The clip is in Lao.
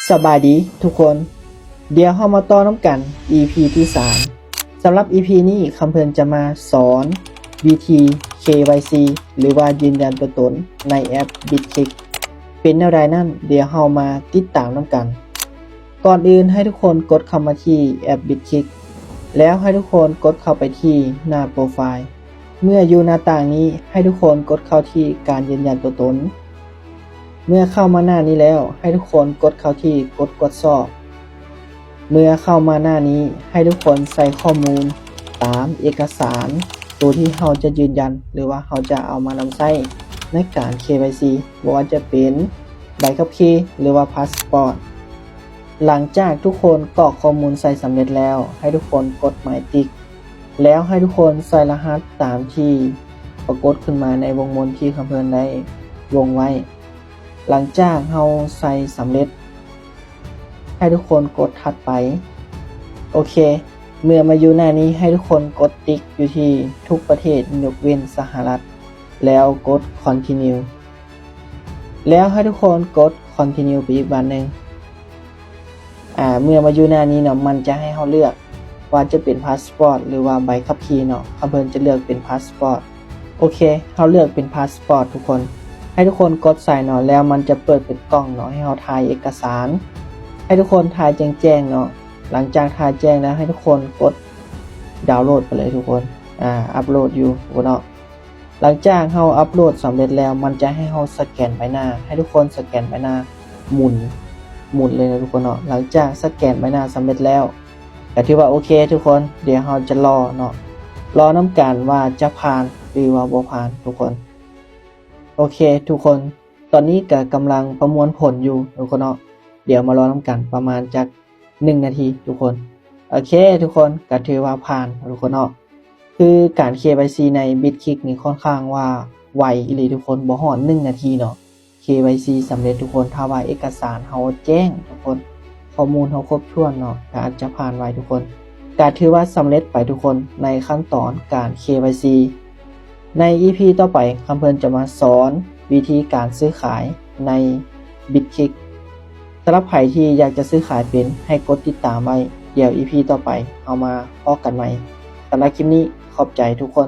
ສະບາຍດີທຸກຄົນ, ດຽວເຮົາມາຕໍ່ນຳກັນ ອີພີ ທີສາມ. ສຳລັບ ອີພີ ນີ້ ຄຳເພິ່ນຈະມາສອນວິທີ ເຄວາຍຊີ ຫຼືວ່າຢືນຢັນຕົວຕົນໃນແອັບ Bitkick ເປັນແນວໃດນັ້ນ, ດຽວເຮົາມາຕິດຕາມນຳກັນ. ກ່ອນອື່ນໃຫ້ທຸກຄົນກົດເຂົ້າມາທີ່ແອັບ Bitkick ແລ້ວໃຫ້ທຸກຄົນກົດເຂົ້າໄປທີ່ໜ້າໂປຣໄຟລ໌. ເມື່ອຢູ່ໜ້າຕ່າງນີ້ ໃຫ້ທຸກຄົນກົດເຂົ້າທີ່ການຢືນຢັນຕົວຕົນ. ເມື່ອເຂົ້າມາໜ້ານີ້ແລ້ວ ໃຫ້ທຸກຄົນກົດເຂົ້າທີ່ກົດກວດສອບ. ເມື່ອເຂົ້າມາໜ້ານີ້ ໃຫ້ທຸກຄົນໃສ່ຂໍ້ມູນຕາມເອກະສານໂຕທີ່ເຮົາຈະຢືນຢັນ ຫຼືວ່າເຮົາຈະເອົາມານຳໃຊ້ໃນການ ເຄວາຍຊີ ບໍ່ວ່າຈະເປັນໃບຂັບຂີ່ ຫຼືວ່າພາສປອດ. ຫຼັງຈາກທຸກຄົນກອກຂໍ້ມູນໃສ່ສຳເລັດແລ້ວ ໃຫ້ທຸກຄົນກົດໝາຍຕິກ ແລ້ວໃຫ້ທຸກຄົນໃສ່ລະຫັດຕາມທີ່ປາກົດຂຶ້ນມາໃນວົງມົນທີ່ຄຳເພິ່ນໄດ້ວົງໄວ້. ຫຼັງຈາກເຮົາໃສ່ສຳເລັດ ໃຫ້ທຸກຄົນກົດຖັດໄປ. ໂອເຄ, ເມື່ອມາຢູ່ໜ້ານີ້ ໃຫ້ທຸກຄົນກົດຕິກຢູ່ທີ່ທຸກປະເທດຍົກເວັ້ນສະຫະລັດ ແລ້ວກົດ Continue ແລ້ວໃຫ້ທຸກຄົນກົດ Continue ໄປອີກບາດໜຶ່ງ. ອາ ເມື່ອມາຢູ່ໜ້ານີ້ເນາະ ມັນຈະໃຫ້ເຮົາເລືອກວ່າຈະເປັນພາສປອດ ຫຼືວ່າໃບຂັບຂີ່ເນາະ. ຄຳເພິ່ນຈະເລືອກເປັນພາສປອດ. ໂອເຄ, ເຮົາເລືອກເປັນພາສປອດທຸກຄົນ. ໃຫ້ທຸກຄົນກົດໃສ່ເນາະ ແລ້ວມັນຈະເປີດເປັນກ່ອງເນາະ ໃຫ້ເຮົາຖ່າຍເອກະສານ. ໃຫ້ທຸກຄົນຖ່າຍແຈ້ງໆເນາະ. ຫຼັງຈາກຖ່າຍແຈ້ງແລ້ວ ໃຫ້ທຸກຄົນກົດດາວໂຫຼດໄປເລີຍທຸກຄົນ. ອາ ອັບໂຫຼດຢູ່ພຸ້ນເນາະ. ຫຼັງຈາກເຮົາອັບໂຫຼດສຳເລັດແລ້ວ ມັນຈະໃຫ້ເຮົາສະແກນໃບໜ້າ. ໃຫ້ທຸກຄົນສະແກນໃບໜ້າ ໝູນ ໝູນເລີຍນະທຸກຄົນເນາະ. ຫຼັງຈາກສະແກນໃບໜ້າສຳເລັດແລ້ວ ກະຖືວ່າໂອເຄທຸກຄົນ. ດຽວເຮົາຈະລໍເນາະ, ລໍນຳກັນວ່າຈະຜ່ານ ຫຼືວ່າບໍ່ຜ່ານທຸກຄົນ. ໂອເຄທຸກຄົນ, ຕອນນີ້ກະກຳລັງປະມວນຜົນຢູ່ທຸກຄົນເນາະ. ດຽວມາລໍນຳກັນປະມານຈັກໜຶ່ງນາທີທຸກຄົນ. ໂອເຄທຸກຄົນ, ກະຖືວ່າຜ່ານທຸກຄົນເນາະ. ຄືການ ເຄວາຍຊີ ໃນ Bitkick ນີ້ຂ້ອນຂ້າງວ່າໄວອີ່ຫຼີທຸກຄົນ, ບໍ່ຮອດໜຶ່ງນາທີເນາະ ເຄວາຍຊີ ສຳເລັດທຸກຄົນ. ຖ້າວ່າເອກະສານເຮົາແຈ້ງທຸກຄົນ, ຂໍ້ມູນເຮົາຄົບຖ້ວນເນາະ, ກະອາດຈະຜ່ານໄວທຸກຄົນ. ກະຖືວ່າສຳເລັດໄປທຸກຄົນ ໃນຂັ້ນຕອນການ ເຄວາຍຊີ. ໃນ ອີພີ ຕໍ່ໄປ ຄຳເພິ່ນຈະມາສອນວິທີການຊື້ຂາຍໃນ Bitkick. ສຳລັບໃຜທີ່ຢາກຈະຊື້ຂາຍເປັນ ໃຫ້ກົດຕິດຕາມໄວ້. ດຽວ ອີພີ ຕໍ່ໄປເຮົາມາພໍ້ກັນໃໝ່. ສຳລັບຄລິບນີ້ ຂອບໃຈທຸກຄົນ.